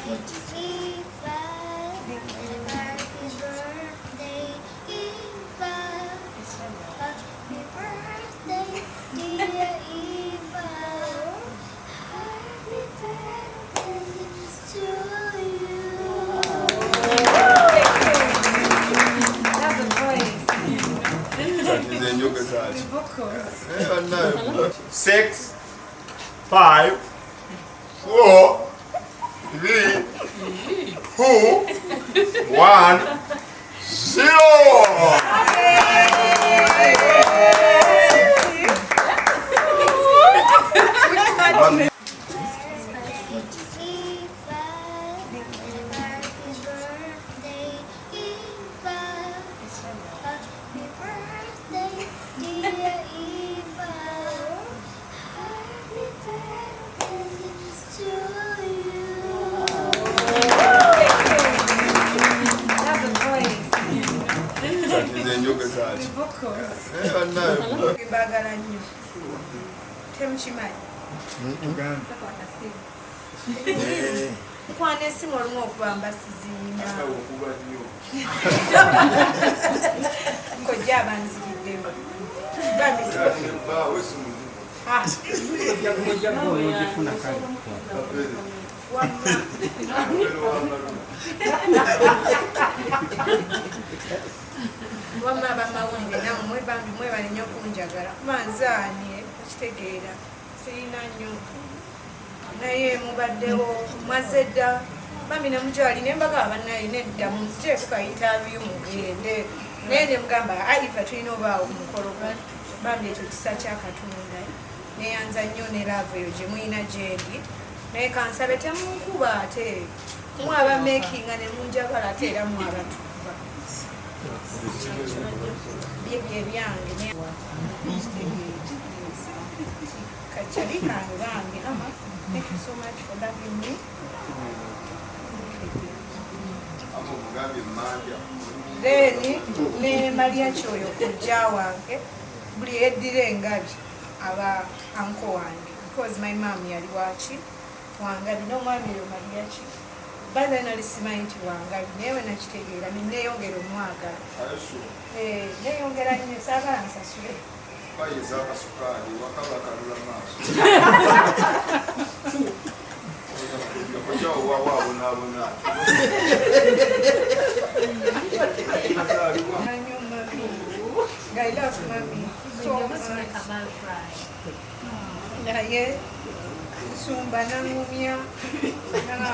Eva. Happy birthday, Eva. Happy birthday, dear Eva. Happy birthday to you. That's the voice. Nze njogeza ki? The vocals. Eh, bannange. Six, five, four, three, two, one, zero. Eva. Happy birthday, Eva. Happy birthday, dear Eva. Happy birthday to you. That's the voice. Nze njogeza ki? The vocals. Eh, bannange. Mbagala nnyo, temukimanyi. Nkwana esimu olumu okuba mbasiziina. Okuba nnyo. Kojja abanziriddemu. Bambi. Bbaawe si muzibu. Ah, Ogifuna kale. Wamma. Kapere w'amalulu. Wamma, abamawulire nammwe bambi mwebale nnyo okunjagala, kuba nzaanye okitegeera sirina nnyo, naye mubaddewo, mwazze dda bambi nemukyali nembagaba bannaye nedda munziteeko ka interview mugende, naye nemugamba aiva tulina obaawo ku mukolo gwo. Bambi ekyo kisa kya Katonda, neyanza nnyo ne love eyo gye mulina gyendi, naye kansabe temunkuba, ate mwaba makinga ne munjagala, ate era mwabatukuba byebyo ebyange kakyali kange. Bambi ama, thank you so much for loving me. Ama omugambye mmanja. Then ne Maria Kyoyo kojja wange, buli yeddira engabi aba uncle wange, because my mom yali waki wangabi n'omwami oyo Maria ki by then nali simanyi nti wangabi, naye we nakitegeera neneeyongera omwagala. Ayo. Eh, neeyongera nnyo, saagala nsasule. Bayeza akasukaali wakaba kalula maaso. Kojja owawa abonaabona. Azaalibwa. Nnyo mami, I love mami so much, naye nsumba naŋumya nanga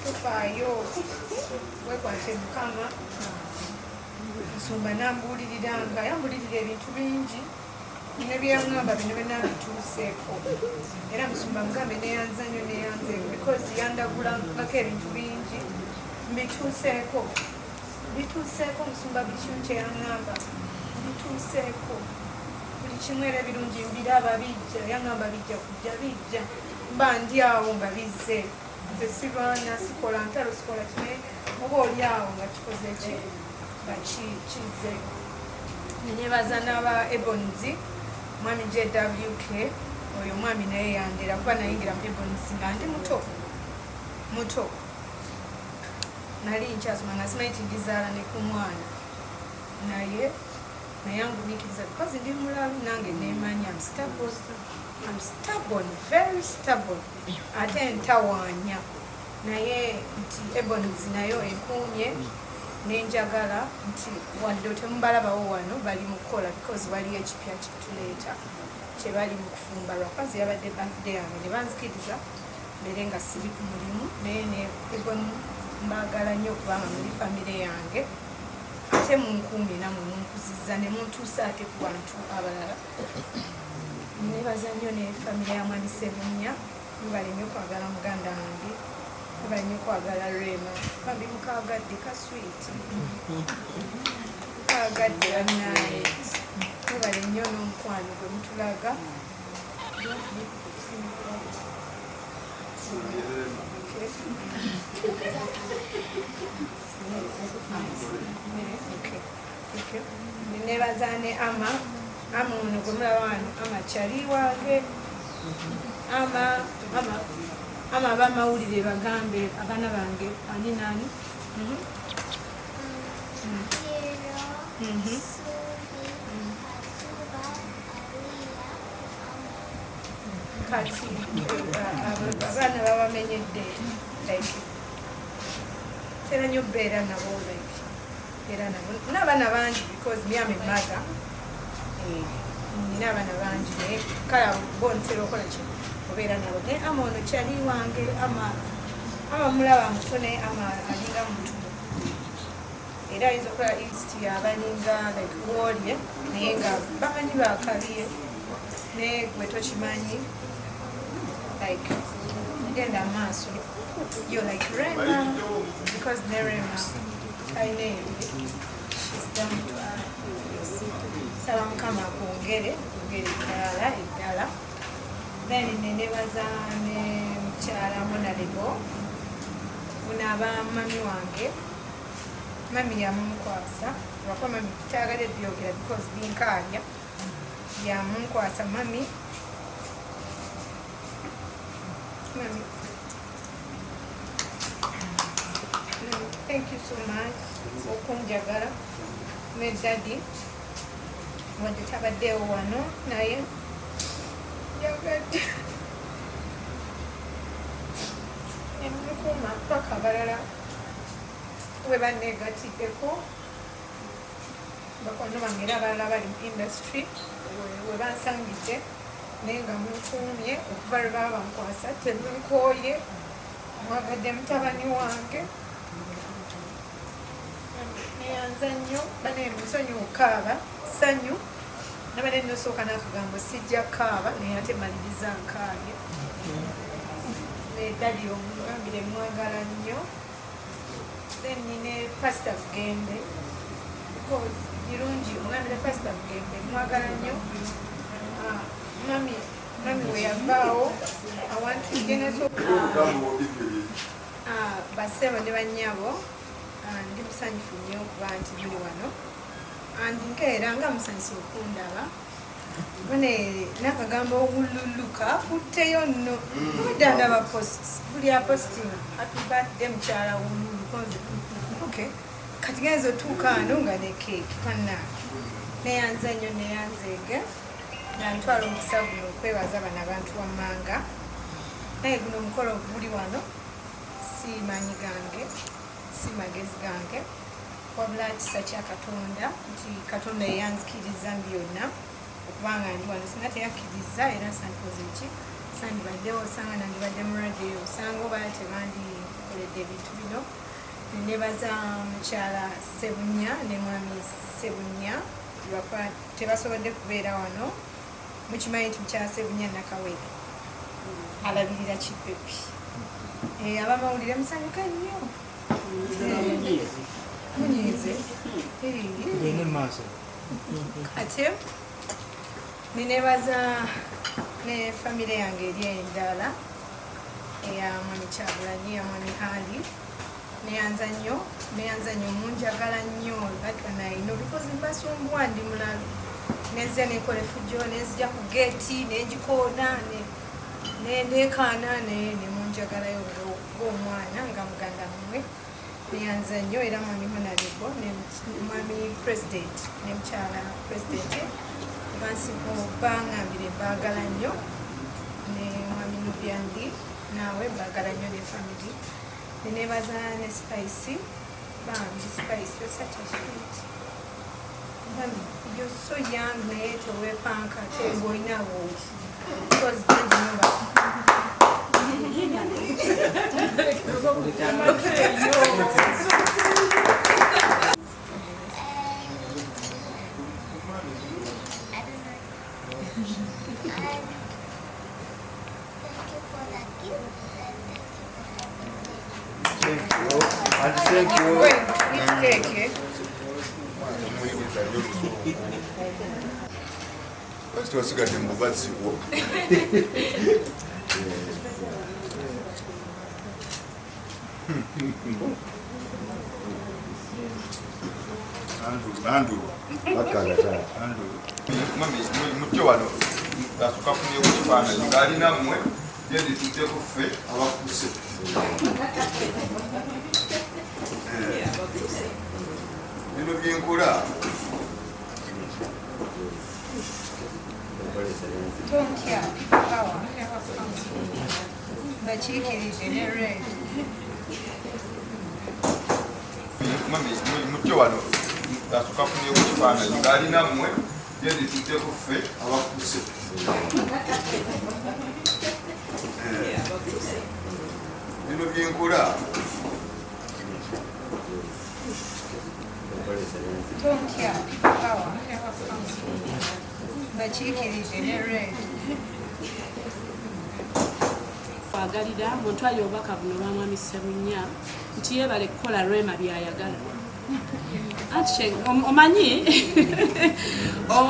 tofaayo, wekwate Mukama. Nsumba nambuuliriranga, yambulirira ebintu bingi nebyaŋŋamba bino byonna mbituuseeko. Era musumba mugambe neyanza nnyo, neyanze because yandagulangako ebintu bingi, mbituuseeko, bituuseeko musumba. Buli kimu kyeyaŋŋamba mbituuseeko, buli kimu, era ebirungi mbiraba bijja. Yaŋŋamba bijja kujja, bijja, mba ndi awo nga bizze. Nze sirwana, sikola ntalo, sikola kinaye oba oli awo nga kikoze ki nga kizze. Nenebaza n'aba Ebonies, mwami JWK oyo mwami naye yandera, kuba nayingira mu Ebonies nga ndi muto muto, nali nkyasoma nga simanyi nti ndizaala ne ku mwana, naye nayangumiikiriza because ndi mulalu nange nemanya. I'm stubborn, I'm stubborn, very stubborn, ate ntawaanya, naye nti Ebonies nayo enkuumye nenjagala nti wadde temubalabawo wano bali mu kukola because waliyo ekipya kyetuleeta kyebali mu kufumba. Lwakwazi yabadde birthday yange ne banzikiriza mbeere nga siri ku mulimu, naye ne Ebon mbaagala nnyo kubanga muli famire yange, ate munkuumye namwe munkuzizza ne muntuusa ate ku bantu abalala. Nebaza nnyo ne famire ya mwami Sebunya, mwebale nnyo okwagala muganda wange, mwebale nnyo okwagala Rema. Bambi mukagadde ka sweet, mukagadde bannaye, mwebale nnyo n'omukwano gwe mutulaga. Okay. Okay. Okay. Nebaza ne ama, ama ono gwe mulaba wano, ama kyali wange, ama ama Ama abamawulire bagambe abaana bange ani nani? Kati abaana babamenyedde like tera nnyo beera nabo like era nabo n'abaana bangi because me am a mother, nina abaana bangi naye kale bo ntera okola ki obeera nabo naye ama ono kyali wange ama mulaba muto naye ama alinga muntu era ayinza okukola east abalinga like woolye naye nga bamanyi bakabiye naye gwe tokimanyi like genda maaso yo like Rema because ne Rema alina ebye she's down to earth. Saba Mukama akwongere eddala eddala. Then nenebaza ne mukyala Monalebo ono aba mami wange. Mami yamunkwasa lwakuba mami kyagadde byogera because binkaabya yamunkwasa mami mami thank you so much okunjagala ne daddy wadde tabaddeewo wano naye njagadde nemukuuma paka abalala we banneegatiddeko bakwano bange era abalala bali mu industry we bansangidde naye nga munkuumye okuva lwe baba bankwasa temunkooye mwagadde mutabani wange neyanza nnyo banaye munsonyiwa okukaaba ssanyu nabadde nosooka n'akagambo sijja kukaaba naye ate maliriza nkaabye ne daddy omugambire mwagala nnyo. Then nine Pastor Bugembe because birungi omugambire Pastor Bugembe mwagala nnyo. Mami we yavaawo awantu genaso bassebo ne bannyabo ndi musanyufu nnyo okuba nti muli wano andi nkeera nga musanyusa okundaba bane n'akagambo owululuka kutteyo nno obadde ndaba post buli aposting happy birthday mukyala wululu okay kati genza otuuka wano nga ne keeki bannange neyanza nnyo neyanzeege nga ntwala omukisa guno okwebaza bano abantu wammanga naye guno omukolo guli wano si maanyi gange si magezi gange wabula kisa kya Katonda nti Katonda yeyanzikiriza mu byonna okubanga ndi wano singa teyakkiriza era sandikoze ki sandibaddewo osanga nandibadde mulwadde osanga oba tebandikoledde ebintu bino. Nebaza mukyala Ssebunya ne mwami Ssebunya tebasobodde kubeera wano. Mukimanyi nti mukyala Ssebunya Nakawere alabirira Kipepi. Abamawulire musanyuke nnyo munyiize ate nenebaza ne famire yange eri endala eya mwami Kyagulanyi ya mwami Ali neyanza nnyo munjagala nnyo that one I know because mbasumbuwa ndi mulalu nenzija nenkola effujjo nenzija ku geeti nengikoona nendeekaana naye nemunjagalayo ng'omwana nga muganda mmwe neyanza nnyo era mwami Honorable ne mwami President ne mukyala President bangambire baagala nnyo ne mwami Nubyandi naawe baagala nnyo ne family. Nenebaza ne Spice bambi Spice you're such a sweet mami you're so young naye teweepanka ate ng'olina bwoki because bangi nnyo And thank you. Cake. Lwaki tewasigadde mu bubazzi bwo? Andrew. Andrew. Mami, mutyo wano asooka afunyeyo ku kifaananyi ng'alina mmwe Then tuddeko ffe abakuse. Bino byenkola. Tontya, power. Bakiikirije ne red. Mami, mutyo wano asooka afunyeyo ku kifaananyi ng'ali nammwe, then tuddeko ffe abakuse. Bino byenkola. Tontya, power. Bakiikirije ne red. Kwagalira muntwali obubaka buno lwa Mwami Ssebunya nti yeebale kukola Rema by'ayagala. Anti omanyi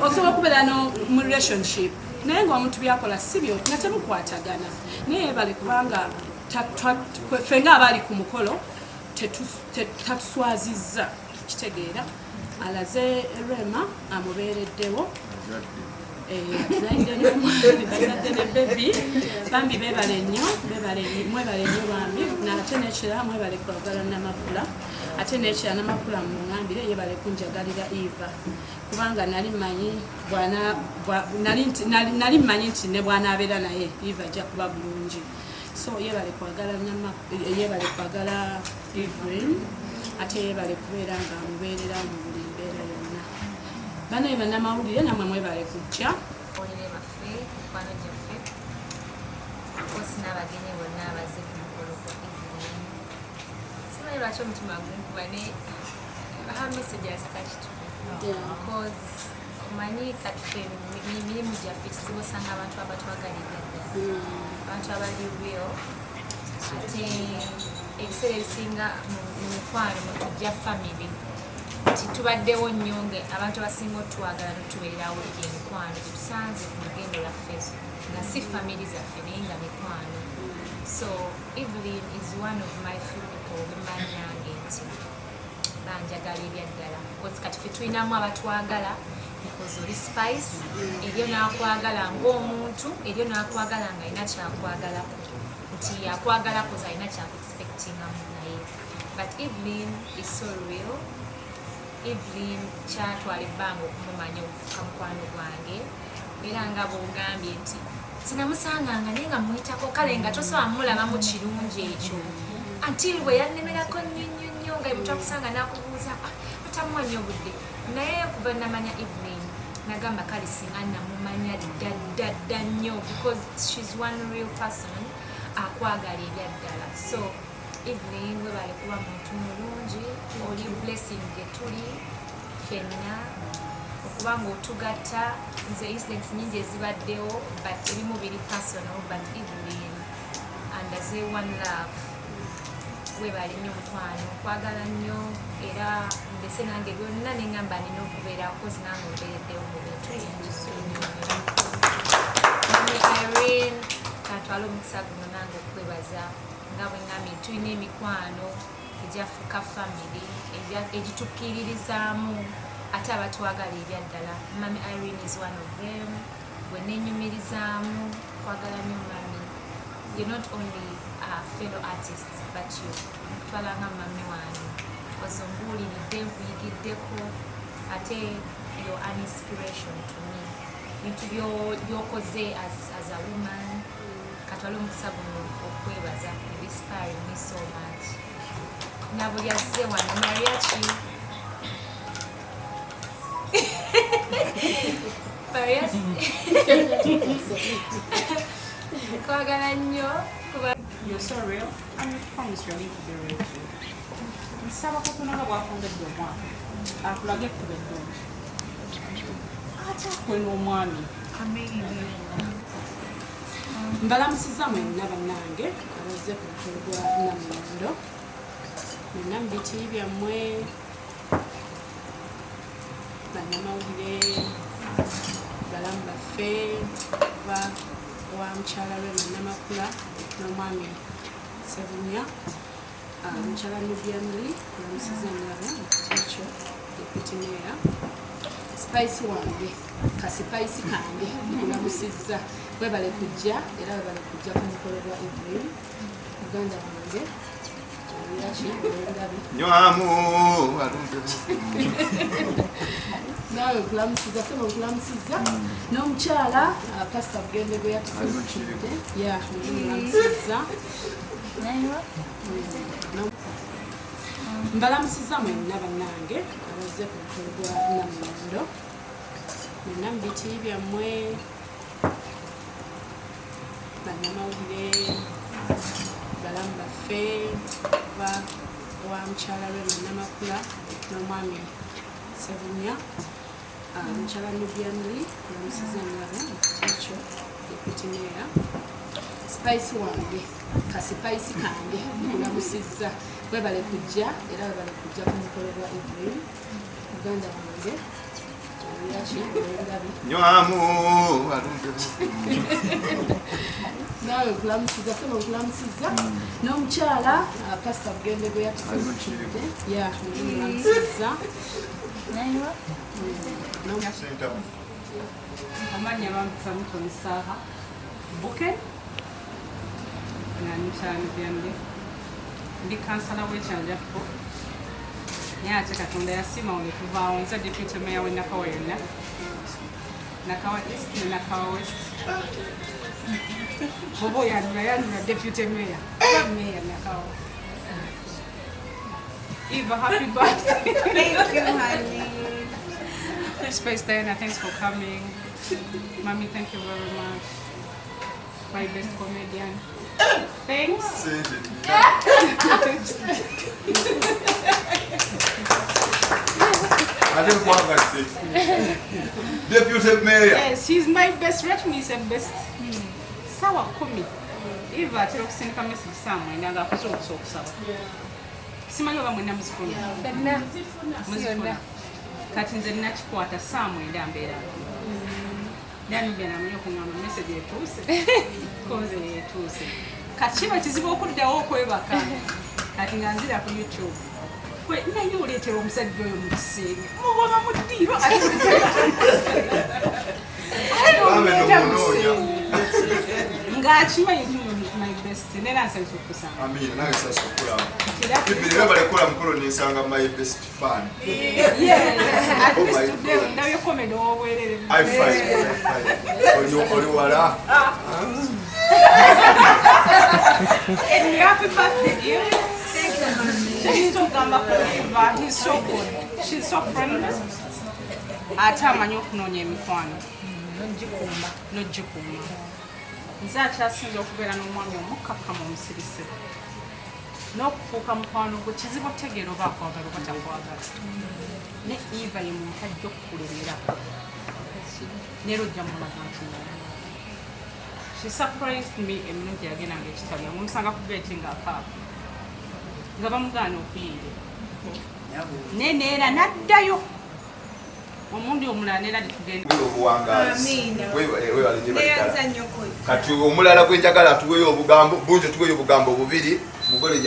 osobola okubeera mu relationship naye ng'omuntu by'akola si byo nga temukwatagana, naye yeebale kubanga ffe ng'abaali ku mukolo tatuswazizza, kitegeera alaze Rema amubeereddewo. Bazadde ne baby bambi beebale nnyo, mwebale nnyo bambi. Ate n'ekirala mwebale kwagala Namakula, ate n'ekirala Namakula muŋŋambire yeebale kunjagalira Eva, kubanga nali mmanyi nti ne bw'anaabeera naye Eva ajja kuba bulungi. So yeebale kwagala Evelyn, ate yeebale kubeera nga amubeerera mu buli mbeera yonna. Banaye bannamawulire nammwe mwebale kujja. Mawulire baffe, mikwano gyaffe, of n'abagenyi bonna abazze ku mukolo gwa Evelyn. Simanyi lwaki omutima gunkuba ne her message has touched me. Because omanyi kati ffe emirimu gyaffe kizibu osanga abantu abatwagalira ddala, abantu abali real, ate ebiseera ebisinga mu mikwano mwe tujja family nti tubaddewo nnyo nga abantu abasinga otwagala notubeererawo emikwano gyetusanze ku lugendo lwaffe nga si family zaffe naye nga mikwano. So Evelyn is one of my few people bemanyi nange nti banjagala ebyaddala, because kati ffe tulinamu abatwagala because oli Spice, eriyo n'akwagala ng'omuntu, eriyo n'akwagala nga alina kyakwagalako, nti akwagala 'cause alina kyakuexpectingamu naye. But Evelyn is so real. Evelyn kyatwala ebbanga okumumanya okufuuka mukwano gwange, era nga bw'ogambye nti sinamusanganga naye nga muyitako, kale nga tosobola mulabamu kirungi ekyo until bwe yannemerako nnyo nnyo nnyo nga muntu akusanga n'akubuuza otamuwa nnyo obudde. Naye kuva namanya Evelyn nagamba kale singa namumanya dda dda dda nnyo, because she's one real person akwagala ebyaddala. So Evelyn webale kuba muntu mulungi, oli blessing gye tuli ffenna okuba nga otugatta. Nze incidents nyingi ezibaddewo, but ebimu biri personal, but Evelyn andaze one love. Webale nnyo mukwano, nkwagala nnyo, era ndese nange byonna neŋŋamba nina okubeera 'cause nange ombeereddewo mu bintu bingi nnyo nnyo. Mami Irene, kantwale omukisa guno nange okwebaza nga bwe ŋŋambye nti tulina emikwano egyafuuka family egitukkiririzaamu ate abatwagala ebyaddala. Mami Irene is one of them bwe nenyumirizaamu. Kwagala nnyo mami, you're not only a fellow artist but you nkutwala nga mami wange, ozo mbuuliridde, nkuyigiddeko, ate you're an inspiration to me. Bintu by'okoze as a woman, katwale omukisa guno okwebaza. You inspiring me so much. Na buli azze wano, mariachi, mariachi, kwagala nnyo kuba You're so real, and we promise you're going to be real too. Nsaba Katonda nga bw'akwongedde omwaka akulage ekkubo eddungi ate akuwe n'omwami. Mbalamusizza mwenna bannange abazze ku mukolo gwa Namulondo, mwenna mu biti byammwe, bannamawulire, balamu baffe kuva wa mukyala Rema Namakula n'omwami Ssebunya, mukyala Nubian Li, kulamusiza nnyabo ekyo deputy mayor. Spice wange, kasipayisi kange, nkulamusizza. Webale kujja, era webale kujja ku mukolo gwa Evelyn, muganda wange. Nywamu. Naawe nkulamusizza, sebo nkulamusizza. N'omukyala Pastor Bugembe gwe yatufuukidde. Ya, nkulamusizza. Mbalamusizza mwenna bannange abazze ku mukolo gwa Namulondo. Mwenna mu biti byammwe, bannamawulire, balamu baffe, kuva wa mukyala Rema Namakula n'omwami Ssebunya, mukyala Nubian Lee, nkulamusizza nnyabo ekyo, Deputy Mayor. Spice wange, kasipayisi kange, nkulamusizza. Webale kujja, era webale kujja ku mukolo gwa Evelyn, muganda wange. Nywamu. Naawe nkulamusizza, sebo nkulamusizza. N'omukyala Pastor Bugembe gwe yatufuukidde. Ya, nkulamusizza. Amannya bampita Mutoni Sarah Buke, nga ndi mukyala Nubian Lee. Ndi kansala w'ekyanja 4. Naye ate Katonda yasiima awo ne tuvaawo. Nze deputy mayor w'e Nakawa yonna, Nakawa East ne Nakawa West. Bw'oba oyanjula, yanjula deputy mayor, oba mayor Nakawa. Eva, happy birthday. Thank you, honey. Space Diana, thanks for coming. Mommy, thank you very much. My best comedian. Thanks. Ate nkwagadde. Deputy Mayor. Yes, he's my best. Rate me is a best. Sawa 10. Eva atera okusindika message saa 9 ng'akoze okusa okusaba. Simanyi oba mwenna muzifuna. Muzifuna. Kati nze nnakikwata saa 9 mbeera. Nanubian amanyi okuŋŋamba message etuuse. Koze etuuse. Kati kiba kizibu okuddawo okwebaka. Kati nga nzira ku YouTube. Kwe naye oleetera omusajja oyo mu kisenge. Mubaba mu ddiiro. Ate omuleeta mu kisenge. Ng'akimanyi nti my best. Neera nsanyusa okukusanga. Amina, nange nsanyusa okulaba. Evelyn, webale kukola mukolo nensanga my best fan. Yes, at Oh least my today God. ndabye comedy ow'obwerere. High five, high five. Oli wala. Anyway, happy birthday, dear. Kyeyinza okugamba ku Eva, he's so good. She's so friendly. Ate amanyi okunoonya emikwano. N'ogikuuma. Nze akyasinze okubeera n'omwami omukkakkamu omusirise. N'okufuuka mukwano gwe kizibu otegeera oba akwagala oba takwagala. Ne Eva ye muntu ajja okukulemera. Neera ojja mulaga nti naye. She surprised me emirundi yagendanga ekitalya ngaomusanga ku geeti ng'akaaba nga bamugaana okuyingira. Naye neera n'addayo omundi omulala neera tetugenda. Wewe obuwangaazi. Amiina. Webale gye bali ddala. Neyanza nnyo kojja. Kati omulala gwe njagala tuweyo obugambo, bungi tuweyo obugambo bubiri, mugole.